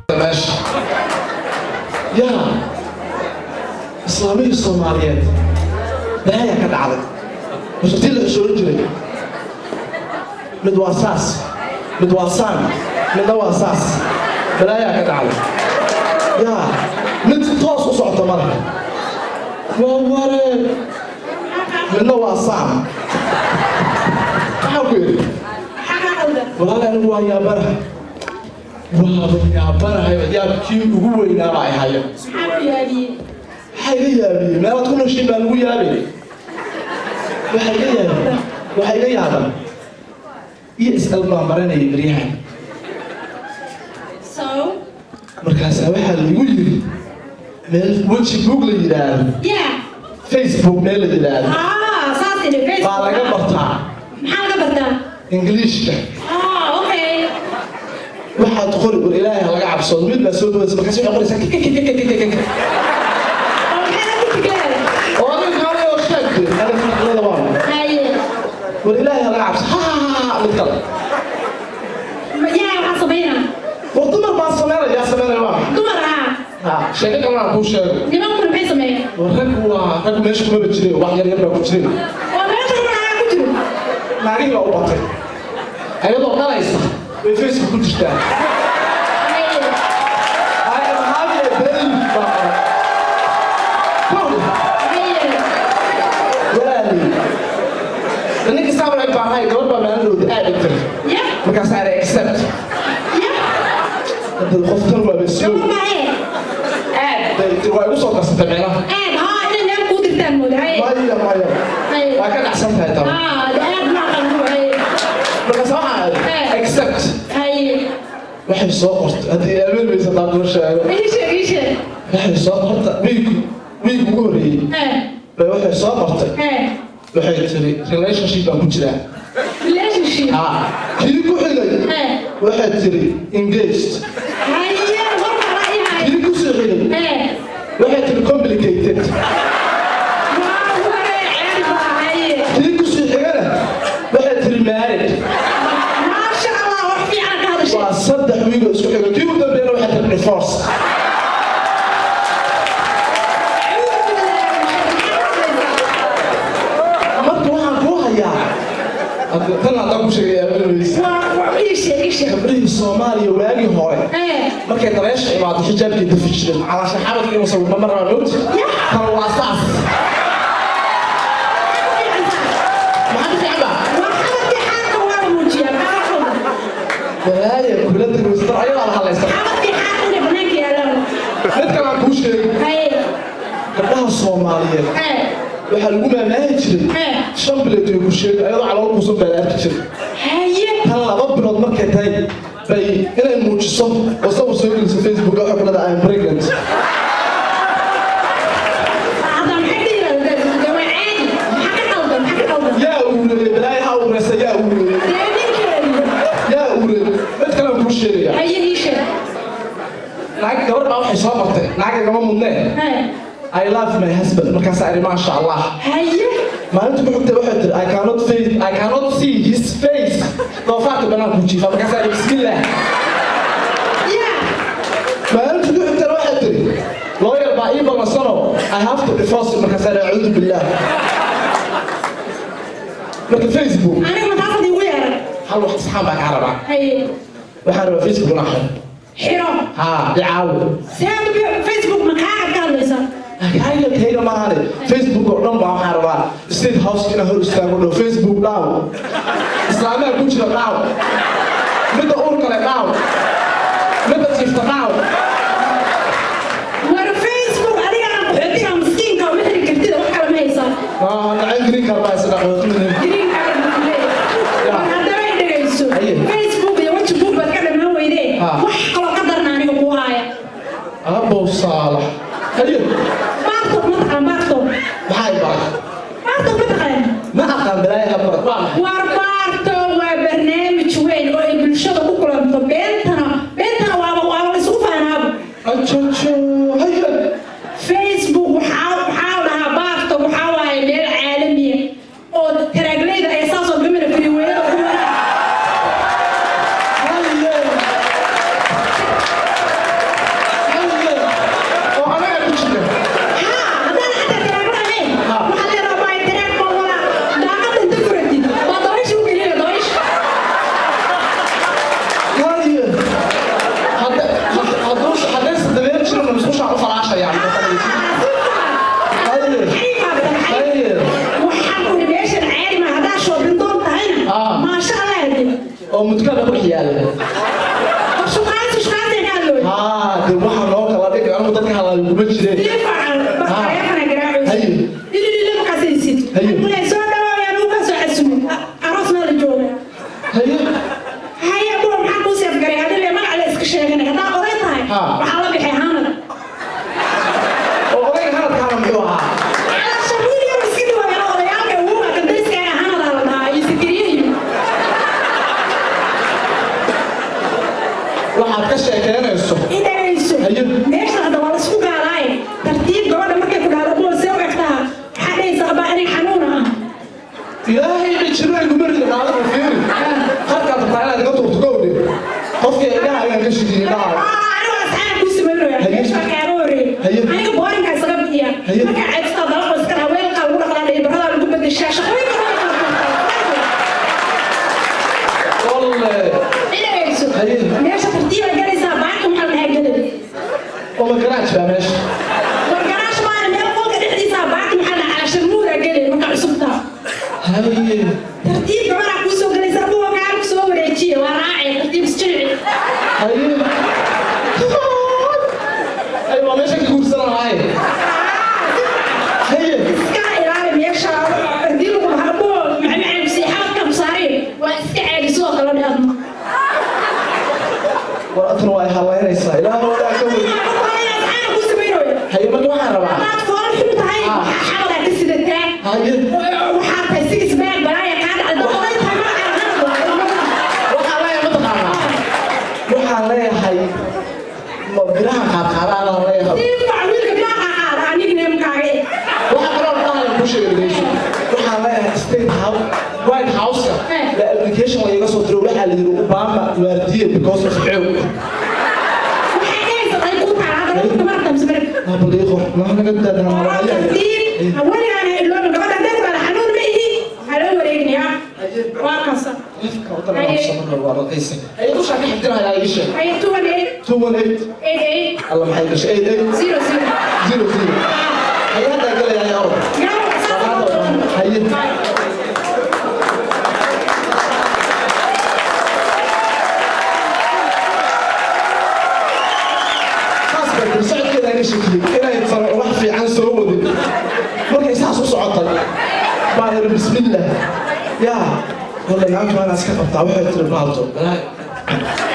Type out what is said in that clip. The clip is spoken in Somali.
Meesha yaa islaamihii Soomaaliyeed balaayaa ka dhacday. Hortii la xishoorin jiray, mid waa saas, mid waa saan, midna waa saas. Balaayaa ka dhacday. Yaa mid toos u socota male, waa waree. Midna waa saan. Maxaa ku yidhi? Walaal, anigu waa yaabanahay, waaba yaabanahay. Yaabkii ugu weynaaba ay haya. Maxaa iga yaabiyey? Meelaad ku nooshiin baa lagu yaabay. Waxaa iga yaabiyey, waxaa iga yaaban iyo is-al baan baranayay beryahan. So, Markaasaa waxaa laigu yiri meel weji book la yidhaahdo, Facebook meel la yidhaahdo Ah, saas ini Facebook. baa laga bartaa. Maxaa laga bartaa? Ingiliishka. Ah, okay. Waxaad qori, war Ilaahay ha laga cabsado, mid baa soo boodaysa, markaas waxay qoraysaa kikikikikikik. Oo maxaa lagu fikiraya? Oo adiga kaalay oo sheeg aniga farqilada waa. Haye. War Ilaahay ha laga cabso, ha ha ha ha, mid kale. Yaa waxaa sameynaa? War dumar baa sameynaya, yaa sameynaya waa. Dumar ah. Ha, sheeko kalena aan kuu sheego. Nimankuna maxay sameeyaan? War rag waa rag, meesha kumaba jireen, wax yar yar baa ku jireen. Oo meesha ruuxa ku jiro. Naagihii baa u batay, ayadoo dhalaysa bay Facebook ku jirtaa. Haye. "I am having a baby" baa qoran. Kowda. Haye. Walaaley, ninka sabar ay baahay, gabar baa maalin dhowda aad dhigtay. Markaasaa I accept. Hadda qof tan waaba slow. Gabar maahe. Aad bay waa igu soo darsatay meelaha. Aad, haa, inay meel kuu dirtaan mooda. Haye. Maya, maya. Haye. Waa ka dhacsan tahay tan. Ah, aad ma aqaan. Haye. Markaas waxaa accept. Haye. Waxay soo qortay, haddii aamin maysa haddaan kuu sheego. Ii sheeg, ii sheeg. Waxay soo horta wiig ugu horreeyey bay waxay soo qortay, waxay tiri, "Relationship baan ku jiraa." Relationship. Ha, kii ku xigay waxay tiri, "Engaged." Haye, war kala ii hay. Kii ku sii xigay waxay tiri, "Complicated." Waa waree, ceeb baa. Haye. Kii ku sii xigana waxay tiri, "Married." Maasha Allah, wax fiican ka hadashay. Waa 3 wiig oo isku xigay. Kii ugu dambeeyana waxay tiri, "Divorce." Marka waxaan kuu hayaa tan haddaan ku sheegay aamin maysa. Waa ii sheeg, ii sheeg. Gabdhihii Soomaaliya waagii hore markay dabeesha imaado xijaabkay dafi jireen, calaasha xabadka inuu sawirma ma rabaa moogti. Tan waa saas. Maxaa ka fiican baa? Waa xabadkii xaalka waa la muujiyaa, maxaa wax walba. Walaaya kula degeysta ayadaa la hadlaysa. Xabadkii xaalka inay banaanka yaalaan. Mid kale aan kuu sheegay. Haye. Gabdhaha Soomaaliyeed waxaa lagu maamaahi jiray 5 bilood way ku sheegay, ayadoo calool kuusan baa la arki jiray. Haye. Tan 2 bilood markay tahay bay inay muujiso oo sawir soo geliso Facebook, waxay ku leedahay, "I'm pregnant." Hadda maxay ka yidhahdeen? Dee waa caadi. Maxaa ka qaldan? Maxaa ka qaldan? Yaa uureeyey? Balaayo ha uureysa, yaa uureeyey? Dee ninkeedii. Yaa uureeyey? Mid kale aan kuu sheegaya. Haye, ii sheeg. Naag gabar baa waxay soo qortay, naag igama mudnee, "I love my husband." Markaasaa idhi, "Maasha Allah." Haye. Maalinta ku xigtay waxay tiri, "I cannot face, I cannot see his face, doofaarka banaanku jiifa." Markaasaa idhi, "Bismillah." Maalinta ku xigtana waxay tiri, "Lawyer baa ii ballansano, I have to divorce him." Markaasaa idhi, "Acuudu billah." Marka Facebook Aniga ma taas iigu yeeran? Hal wax saxaan baa kaa rabaa. Haye. Waxaan rabaa Facebook inaan xiro. Xiro? Haa, icaawi. Seed Facebook ma kaaga ka hadlaysaa? Kayga, kayga maahane, Facebook oo dhan baa. Waxaan rabaa State House inaan hor istaago, dhow, "Facebook down, islaamaha ku jira down, midda uur kale down, midda jiifta down." War Facebook adiga aan qaxootiga miskiinka ma xiri kartida, wax kale ma haysaa? Nacay, green card baa isna qaxootiga. Green card buu leeyahay. War haddaba i dhegayso. Haye. Facebook iyo wajbook baad ka dhammaan weydee. Wax kaloo ka darna aniga kuu haaya. Abow Saalax, haye. Baartood ma taqaan? Baartood? Maxay baray? Baartood ma taqaan? Ma aqaan, balaayo ha barat, waa maxay? War Baarto waa barnaamij weyn oo ay bulshada ku kulanto. Beentana, beentana waaba la isugu faanaaba. Oo mudkana ku dhex yaalla. War shukaansi, shukaansi ka hadlooy. Haa, dee waxaa noo kala dhig, anigu dadka hadlaayo kuma jireen. Sii fiican, bas taleefana garaacaysid. Haye. Ililile markaasaysid. Haye. Kuley soo dhawaayaan uu ka soo casumo. Aroos meel la jooga. Haye. Haye, kuwa maxaa kuu seef garay? Hadii le magac la iska sheeganay. Haddaa oday tahay, waxaa la bixay Hanad. Oo odayga hanadkaana muxuu ahaa? Calaasha wiil yar iska dhiwaayana odayaalka ugu kan dariska ah Hanadaa la dhahaa iyo Sikiriye iyo. Waxaad ka sheekeynayso. Idhagayso. Haye. Meesha hadda waa la isku gaalaaye. Tartiib gabadha markay ku dhahdo kuwa see u egtaha, waxaa dhahaysa abaa aniga xanuun ah. Ilaahay dhijiro iguma rido qaadaha, fiiri. Halkaad rabtaa inaad iga tuurto gowdhe. Qofkii indhaha ayaan ka shigiyey indhaha. Anigu asxaan kuu sameynaya. Haye. Meesha kaaga horeeyay. Haye. Aniga boorinkaa isaga bixiya. Haye. Markaa ceebsataa dalaqa iska dhaha, weelkaa lagu dhaqdaa, dhaybarradaa lagu bedeshaa, shaqooyinka lagu kala tuurtaa. Walle. Idhagayso. Haye. Meesha tartiiba galaysaa, baarka maxaa la dhahaa gelay. Oo ma garaash baa meesha? War garaash maana, meel qolka dhexdiisa baarka maxaa la dhahaa calasharmuudaa gelay markaa cusubtaa. Haye. Tartiib gabaraa kuu soo galaysa, abuwa gaar ku soo wareejiye, waa raacay, tartiib isjilci. Haye. Ay, waa meesha ka guursan lahaay. Haye. Iska ilaali meesha haddii lagu dhaho abuwa macmacaan ku sii xabadka ku saareen, waa iska caadi sidoo kale dhahadno. War atan waa ay halaynaysaa. Ilaah wadaa ka weyn. Haye, marka waxaan rabaa. Haddaad fool xun tahay, xabadaa ka sidataa. Haye. Waxaa tahay six pack, balaaya kaa dhacday, dad oday tahay magacaa Hanad waaye. Waxaan leeyahay ma taqaanaa? Waxaan leeyahay ma biraha qaadqaadaanaan leeyahay. Siifac wiilka bilaa qaada nickname-kaaga. Waxaa kaloo dhahayo kuu sheegay, dhegeyso. Waxaan leeyahay State House, White House-ka la application la iga soo diro, waxaa la yidhi Obama waardiye because of xoog. Waxay dhahaysaa ay kuu taala hadda dadka marabta mise marabta. Bal ii qor, naa naga daadana. Tartiib weligaan ha iloobin, gabadha hadday ku dhahdo xanuun ma ihi, ha loo wareegnayaa, waa kaasa. Waa raqiisa. Ay dushaa ka xifdinayaa, ii sheeg. Haye, 218. 218. 88. Alla, maxay gashay? 88. 00. 00. Haye, haddaa gelayaa yaa orod. Haye. Saas bay tiri, socodkeeda iga shakiyey inay taro wax fiican soo wadin. Markay saas u socotay baan iri, bismillah, yaa walla, naagtu waa inaad iska qabtaa. Waxay tiri baalto balaa.